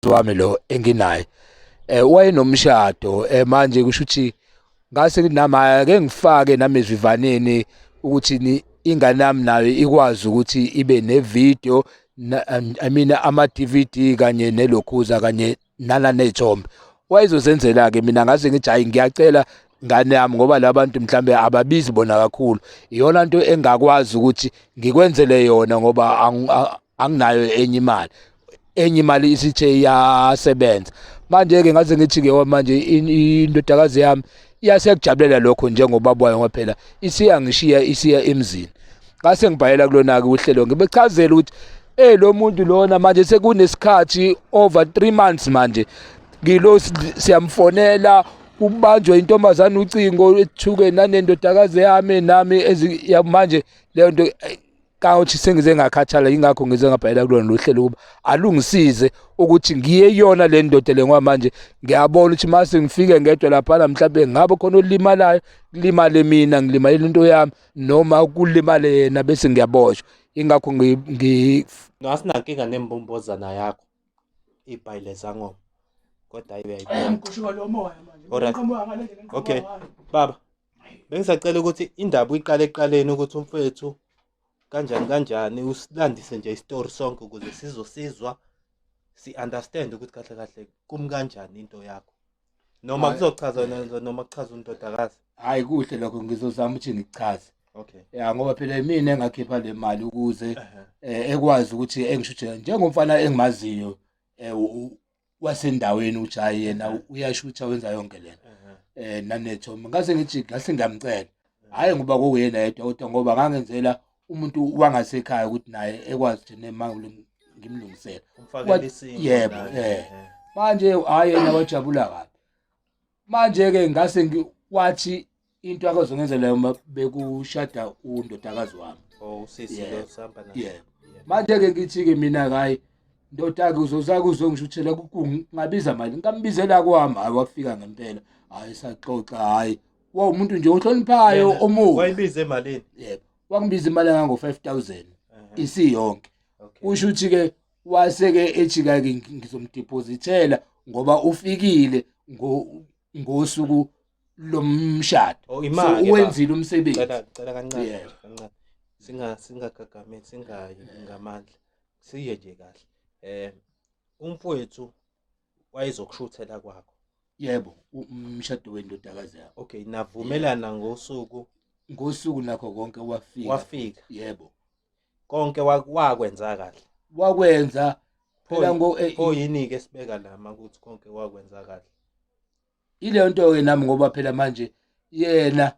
Wami lo enginaye wayenomshado, manje kusho ukuthi ngase nami ake ngifake nami ezivaneni ukuthi ni ingane yami nayo ikwazi ukuthi ibe ne-video, I mean ama-DVD kanye nelokhuza kanye nana ney'thombe wayezozenzela-ke. Mina ngase ngithi, hhayi, ngiyacela ngane yami, ngoba la bantu mhlambe ababizi bona kakhulu, iyona nto engakwazi ukuthi ngikwenzele yona, ngoba anginayo enye imali. Enye imali isithe iyasebenza manje-ke. Ngaze ngithi-ke manje indodakazi yami iyasekujabulela lokho njengobaba wayo, ngoba phela isiyangishiya, isiya emzini. Ngase ngibhalela kulona-ke uhlelo, ngibechazela ukuthi lo muntu lona manje sekunesikhathi over 3 months manje ngilo siyamfonela, kubanjwe intombazane ucingo, ethuke nanendodakazi yami nami manje leyo nto kawuthi sengize ngakhathala. Ingakho ngize ngabhalela kulona lo hlelo ukuba alungisize ukuthi ngiye yona le ndoda le, ngoba manje ngiyabona ukuthi mase ngifike ngedwa laphana, mhlawumbe ngabe khona olimalayo, kulimale mina, ngilimalele into yami, noma kulimale yena, bese ngiyaboshwa. Ingakho ngi No, asinankinga nembombozana yakho ibhayile zangoma, kodwa hayi, uyayibona. Kushiwa lo moya manje. Alright. Ngiqhamuka ngale ndlela engiqhamuka Okay. ngayo. Baba, bengisacela ukuthi indaba uyiqale ekuqaleni, ukuthi umfowethu kanjani kanjani, usilandise nje isitori sonke ukuze sizosizwa, si-understand ukuthi kahle kahle kumi kanjani into yakho, noma Hhayi. kuzochaza wena noma kuchaza undodakazi. Hayi, kuhle lokho, ngizozama ukuthi ngikuchaze. Okay. Ya, ngoba phela imina engakhipha le mali ukuze ekwazi ukuthi engishuthe njengomfana engimaziyo wasendaweni, ukuthi hayi, yena uyashutha, wenza yonke lento nanethombe. Ngase ngithi ngase ngiyamcela, hhayi ngoba kuyena yedwa, kodwa ngoba ngangenzela umuntu wangasekhaya ukuthi naye ekwazi ukuthi nema ngimlungisele. Umfakele isinkwa Yebo, naye. Manje hhayi, yena wajabula kabi. Manje-ke ngase wathi into akazongenzela yona bekushada undodakazi wami. Oh, usisi lo sihamba naye. Yebo. Manje-ke ngithi-ke mina, hayi ndoda-ke, uzozake uzongishuthela, kungabiza mali? Ngambizela kwami, hhayi, wafika ngempela, hhayi, saxoxa, hhayi, wawumuntu nje ohloniphayo, Yena, omuhle. Wayibiza emalini? Yebo, wangibiza imali engango-5,000 isiyonke. Kusho ukuthi-ke wase-ke ethi-ke ngizomdeposithela ngoba ufikile ngosuku lomshado. Oh, So imali ke. uwenzile umsebenzi. Cela kancane Yebo. nje, kancane, singagagameli, singayi ngamandla, siye nje kahle. Umfowethu wayezokushuthela kwakho? Yebo, umshado wendodakazi yami. Okay, navumelana ngosuku? Ngosuku nakho konke, wafika. Wafika? Yebo. Konke wakwenza kahle? Wakwenza. Pho Phela ngo pho yini-ke sibeka lama ukuthi konke wakwenza kahle? Ileyo nto-ke nami, ngoba phela manje yena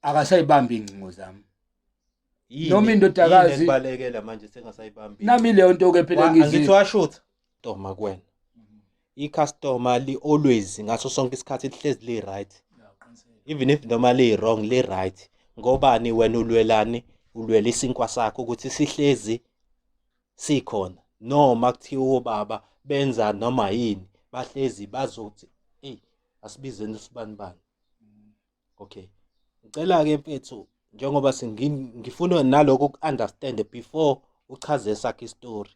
akasayibambi iy'ngcingo zami. Yini Noma indodakazi- yini ekubalekela manje sengasayibambi? Nami leyo nto-ke phela Angithi washutha toma kuwena, i-customer li always ngaso sonke isikhathi lihlezi li-right, even if noma li-wrong, li-right. Ngobani wena ulwelani? Ulwela isinkwa sakho ukuthi sihlezi sikhona, noma kuthiwa obaba benza noma yini, bahlezi bazothi, "Eyi, asibizeni usibani bani." Okay, ngicela-ke mfethu, njengoba ngifuna naloko uku-understand before uchaze sakhe isitori.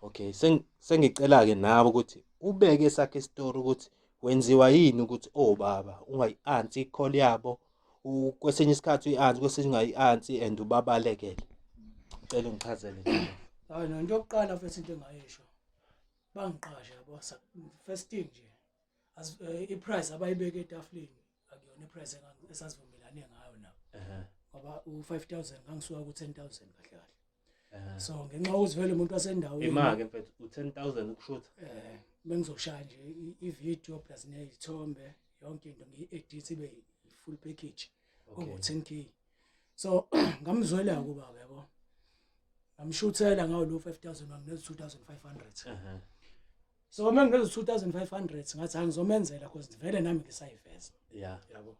Okay, sengicela-ke nawe ukuthi ubeke sakhe isitori, ukuthi wenziwa yini ukuthi obaba ungayi-answer i-call yabo, kwesinye isikhathi uyi-answer, kwesinye ungayi-answer and ubabalekele. Cela ungichazele nje. Hayi no, into yokuqala futhi into engayisho, bangiqasha yabo, first thing nje i-price abayibeke etafuleni akuyona i-price esasivumelane ngayo nabo, ngoba u-5000 ngangisuka ku-10,000 kahle kahle. So ngenxa yokuthi vele umuntu wasendaweni Ima-ke mfethu, u-10,000 ukushutha? Eh, bengizoshaya nje i-video plus ney'thombe, yonke into ngiyi-edit ibe i-full package, ongu-10K. So ngamzwela-ke ubaba yabo, ngamshuthela ngawo lo 5000, wanginikeza 2500. So uma nginikeza 2500, ngathi angizomenzela because vele nami ngisayiveza. Yabo,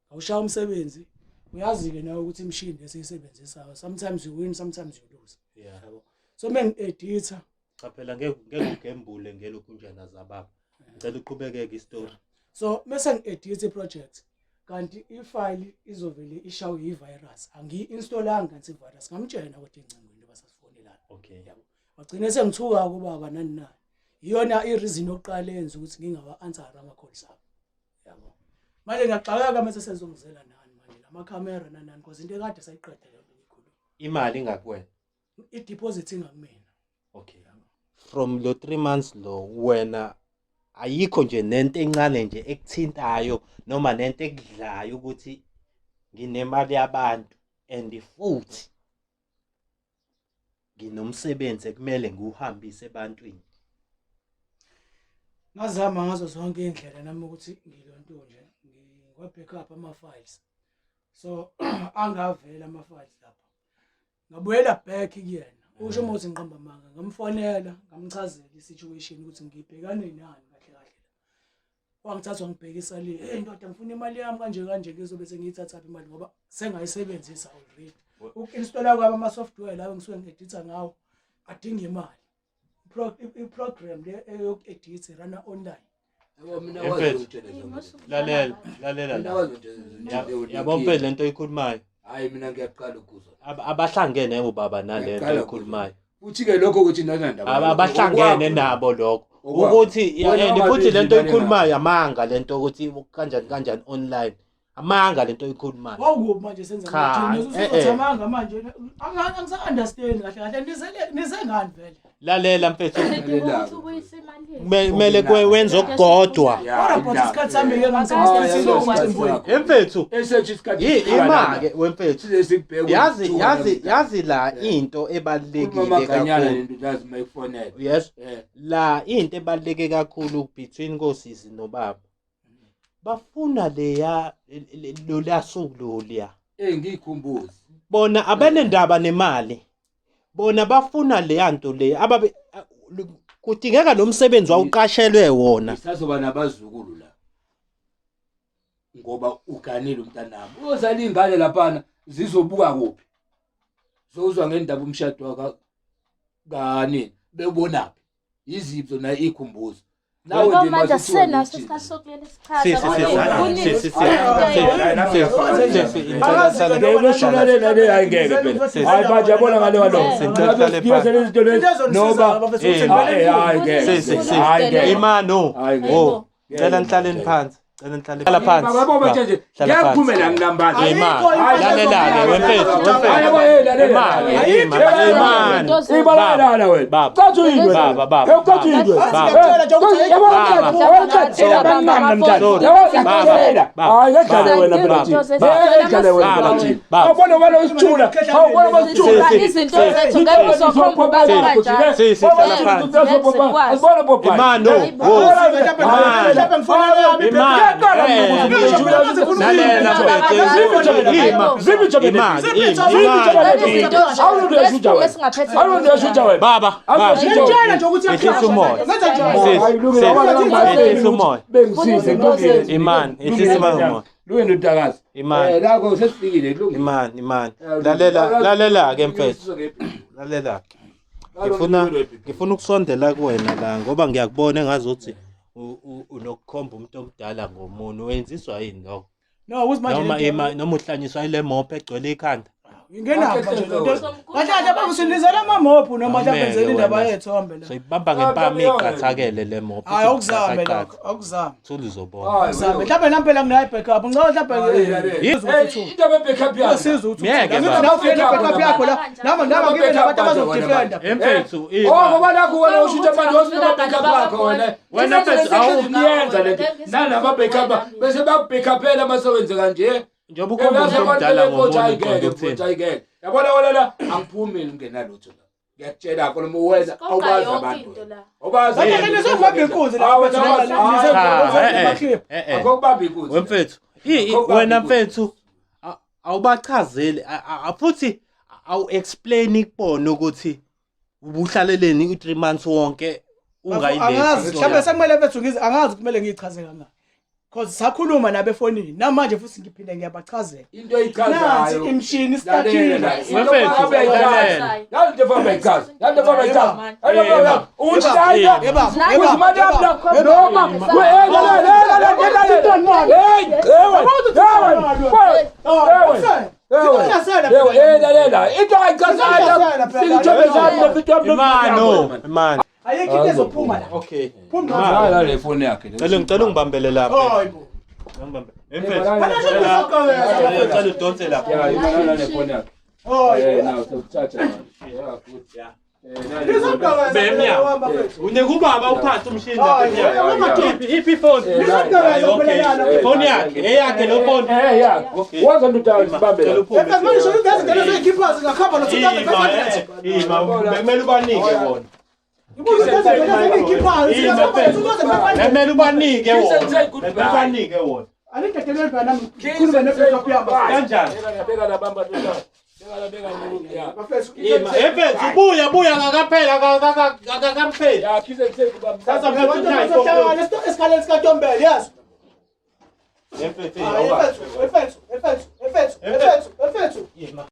ngawushaya umsebenzi. Uyazi-ke nawe ukuthi imishini esiyisebenzisayo, sometimes you win, sometimes you lose. Yabo, so uma ngi-editha Cha phela, ngeke ugembule ngelokhunjana zababa. Ngicela uqhubekeke isitori. So mase ngi-edit i-project, kanti ifayili izovele ishawe i-virus, angiyi-installanga antivirus. Ngamtshela kodwa engcingweni basasifonelana. Yabo, wagcine sengithuka kubaba nani nani. Iyona i-reason yokuqala eyenza ukuthi ngingawa-answer ama-calls abo, yabo. Manje ngiyaxakeka mase sezongizela nani manje lamakhamera nanani, because into ekade sayiqeda leyo nto ngiyikhuluma. Imali ingakuwena? I-deposit ingakumina. Okay, from lo 3 months lo, wena ayikho nje nento encane nje ekuthintayo noma nento ekudlayo ukuthi nginemali yabantu and futhi nginomsebenzi ekumele ngiwuhambise ebantwini? Ngazama ngazo zonke iy'ndlela nami ukuthi ngilonto nje ngiwa-back up ama-files, so angavela ama-files lapha, ngabuyela back kuyena. Usho uma uthi ngiqamba amanga, ngamfonela, ngamchazela i-situation ukuthi ngibhekane nani kahle kahle. Wangithatha wangibhekisa le, hey ndoda, ngifuna imali yami kanje kanje, ngizobe sengiyithathaphi imali ngoba sengayisebenzisa already. Uku-installa kwami ama-software lawo ngisuke ngi-editha ngawo adinga imali. I-program le eyoku-editha i-runa online. Yabo mina Mfethu. wazi ungitshele zonke lezi. Lalela, lalela Mina la. wazi ungitshele zonke. Yabo mfethu, lento oyikhulumayo, Hayi, mina ngiyaqala ukuzwa. Abahlangene obaba nalento Ngiyaqala. oyikhulumayo. Futhi-ke lokho ukuthi nanandaba. Abahlangene nabo lokho. Okwakho. Ukuthi Wena and futhi ungabizi lento imali. oyikhulumayo amanga, lento ukuthi kanjani kanjani online. Amanga lento oyikhulumayo. Wawukuphi manje senza? Cha, Manje eh, eh. usuzothi amanga manje, angisa-understand kahle kahle, nize ngani vele? Lalela mfethu. Sidinga ukuthi ubuyise imali yethu. Kumele wenze okukodwa. Kodwa but isikhathi sami-ke Ah, ngangisebenzisa yazi umcimbi. isikhathi. Mfethu, Esethu isikhathi. Ima-ke wemfethu. Size sikubheke. Yazi yazi yazi la into ebalulekile amaganyana kakhulu. lento yazi mayifonela. Yes. Eh. La into ebaluleke kakhulu between kosisi nobaba. Bafuna leya loluya suku loluya. Eh, ngiyikhumbuze. Bona abanendaba nemali. Bona bafuna leya nto le ababe kudingeka lo msebenzi wawuqashelwe wona. Isazoba nabazukulu la. Ngoba uganile umntanami. Uyozala ingane laphana, zizobuka kuphi? Zozwa ngendaba umshado waka kanini bebonaphi? Yiziphi zona ikhumbuzo? Nawe Ngoba nje manje mase kuthiwa asisenaso ngithini? isikhathi sokulela isichaza. Si, si, si, Kuningi si, si, si, esikhona. si, si, si, Ngeke le hayi, ngeke phela. Hayi manje yabona ngale waloko. Sicela uhlale phansi. Lezi zinto lezi noba hayi ngeke. Si, si, si. Hayi ngeke. Imano. Hayi ngeke. Oh, cela nihlaleni phansi. Cela nihlale Hlala phansi. Baba manje nje Hlala phansi. ngiyakuphume la ngilambaza. Ima. Hayi, Lalela-ke wemfethu, Hayi wemfethu. yabo, hey, lalela. Ima-ke, ima, imani. Ibalala wena. Baba. Cathi uyini wena? Baba, baba. Hey, cathi uyini wena? Baba. Hey, yabo, Baba. uyacela abancane namhlanje. Sorry. Yabo, Baba. uyacela. Baba. Hayi, ngedlale wena phela Baba. thina. Baba. Hey, ngedlale wena phela Baba. thina. Baba. Awubona wena usithula. Awubona wasithula. Si, si, Izinto si, zethu ngeke uzokhomba ubaba kanjalo. Si, si, hlala phansi. Asibona Popeye. Imano. Wo. Lalela mfethu. Ima. Ima, ima. Baba, baba. Ehlisa umoya. Ehlisa umoya. Bengisize kulungile. Imani, ehlisa umoya. Lungile mntakazi. Imani. Eh, lakho sesifikile, kulungile. Imani, imani. Lalela, lalela ke mfethu. Lalela. Ngifuna ukusondela kuwena la ngoba ngiyakubona engazuthi unokukhomba umuntu omdala ngomunwe. Wenziswa yini lokho? No, ukuthi manje Noma lento- ima noma uhlanyiswa ile mophe egcwele ikhanda. Ingenaphi manje lento? Kahle kahle bakusinizela amamophu noma mhlawumbe Awumeke benzela indaba wena. yethombe la. Soyibamba ngempama iqathakele le mophe. Hayi, awukuzame lokho, awukuzame. Thula uzobona. Awukuzame. Mhlawumbe nami phela nginayo i-backup. Ngicela mhlawumbe Into be-backup yakho. Uyasiza ukuthi Myeke uthule. baba. Angithi nawe ufike ne-backup yakho la. Nami ngibe nabantu abazokudefenda. Mfethu, Oh, ngoba nakho wena ushintsha manje wasina backup yakho wena. Wena mfethu, Niyenza lento. Nalaba backup bese bakubackupela masewenze kanje. Njengoba ukhomba umuntu omdala ngomunwe, uqonde ukuthini? Yabona wena la, angiphumi ngingenalutho la. Ngiyakutshela khona uma wenza Siqoqa awubazi yonke abantu. into la. Awubazi. Kahle kahle nizokubamba inkunzi la. Hawu, wena awazi. Cha, eh, Ama-clip. eh, eh. Akho kubamba inkunzi. Wemfethu, wena mfethu awubachazeli futhi awu-explain kubona ukuthi ubuhlaleleni u-3 months wonke Angazi ungayilethi. mhlawumbe sekumele mfethu ngize, angazi kumele ngiyichaze kangaki. Cause sakhuluma nabo efonini. Namanje futhi ngiphinde ngiyabachazela. Into eyichazayo. Nansi imishini istakile. Wemfethu, lalela. Yazi into efana bayichaza. Yazi into efana bayichaza. Ukuthi la Yeba, ukuthi imali yami la noma hey, ewe, ewe, ewe, eh, lalela into ayichazayo. Sikuthembe sami Imano, imani. Ayikho into ezophuma la. Okay. Phuma. La le phone yakhe. Cela ngicela ungibambele lapha. Hayibo. Ngibambe. Mfethu. Mfethu. Cela udonse lapha. Ya, imana le phone yakhe. Hayibo. Eh, naw sokuthatha manje. Yeah, good. Yeah. Eh, nale. Bemnyama. Unika ubaba uphathe umshini lapha emnyango. Iphi ifoni? Nizogqibela. Ifoni yakhe, eyakhe lo phone. Eh, ya. Waza ndoda sibambe la. Cela uphume. Mfethu manje sho izinto ezoyikhipha zingakhamba no 2500. Ima, bekumele ubanike wona. Ibuze izinto ezoyikhiphayo zingakhamba no 2500. Bekumele ubanike Kiss and wona. say goodbye. Bekumele ubanike wona. Anidedeleli phela nami ngikhulume ne-breakup yami. Kanjani? Beka beka la bamba ndoda. Beka la beka la. Ya. Bafethu, Ima, mfethu buya buya ngakaphela akakapheli. Ya, kiss and say goodbye. Thatha mfethu Abantu bazohlangana esikhaleni sikaNtombela, yes. Mfethu, Hayi, mfethu, mfethu, mfethu, mfethu, mfethu, mfethu. Ima.